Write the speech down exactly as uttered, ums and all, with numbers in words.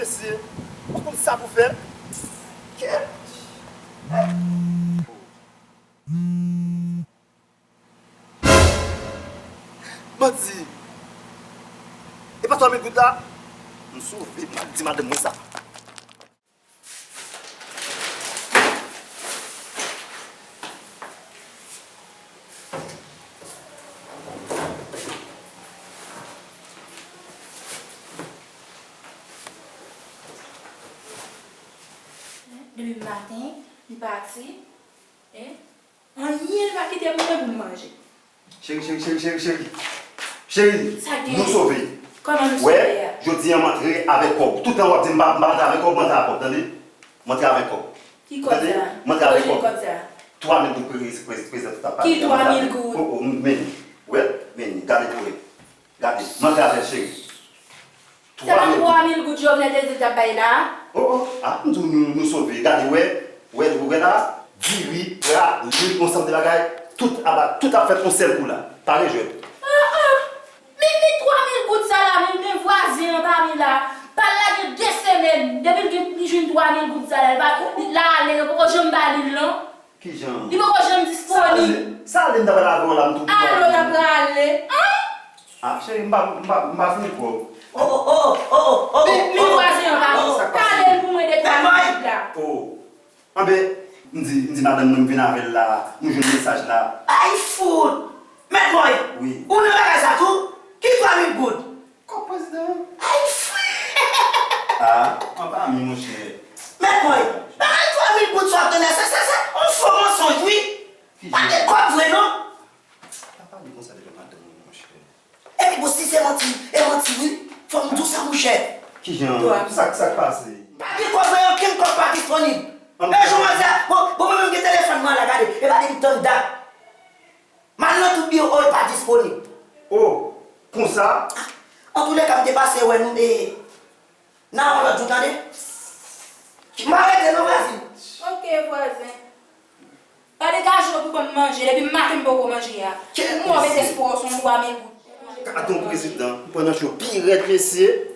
Mesye, ou konn sa pou fè? Kèt! Bandi! E pa twa mil goud la? M sove, m di madanm mwen sa. Depi maten, li pati. Anyen li pa kite pou mwen pou m manje. Cheri, cheri, cheri, cheri, cheri. Cheri, nou sove. Kòman nou sove a? Wè, jodi a m antre avèk kòb. Toutan w ap di m pa, m pa antre avèk kòb, m antre avèk kòb, tande? M antre avèk kòb. Ki kòb sa? M antre avèk kòb. Twa mil goud, prezan tout ap pale. Ki twa mil goud? Oh, oh, men, wè, men, gade pou wè. Gade, m antre avèk cheri. Sa pa twa mil goud Jovenel te di l t ap bay la? Oh, oh, ah, m di w nou, nou sove. Gade, wè, wè, wè la, diri, pra, lwil, yon sanm de bagay, tout ap, tout ap fèt yon sèl kou la. Pare jwèt. Ah, ah. Men, men twa mil goud sa la, men, men vwazen an pa vle la. Pa l la gen de semèn, depi l gen, li jwenn twa mil goud sa la, li pa, li la ale, yo poko janm ba li l non. Kijan? Li poko janm disponib. Sa ale, sa ale m ta pral avè w la, m tou. Ale w ta prale. An? Ah, cheri, m pa, m pa, m pa fini kòb. Oh, oh, oh, oh, oh, oh, oh, oh. Men, men vwazen an pa, pale l pou mwen de twa mil goud la. Oh. Anben, m di, m di madanm mwen m vin avè l la, m jwenn mesaj la. Ay fout! Mèt Mòy! Wi. Ou nan bagay sa tou? Ki twa mil goud? Kòb prezidan an. Ay fout! Ah, anba mi, monchè. Mèt Mòy, bagay twa mil goud sa w ap tande, se, se, se, on fo mansonj, wi. Pa gen kòb vre, non. Pa pale konsa devan madanm mwen, monchè. Epi bon, si se manti, e manti, wi. Fò m di w sa, monchè. Kijan? Sa, sa k pase? Pa gen kòb vre, okenn kòb pa disponib. E jan w wè sa, bon, bon, mwen menm gen telefòn mwen la, gade. E pa depi tann dat. M al nan tout biwo, oh, li pa disponib. Oh, konsa? Antouleka, m te pase wè nou, e, nan yon lòt jou, tande? M arete non, vwazen. Ok, vwazen. Pa degaje w pou ban m manje, depi maten m poko manje a. Ou move espwa w se yon twa mil goud. Gadon prezidan, m pran nan cho pi rèd, mesye.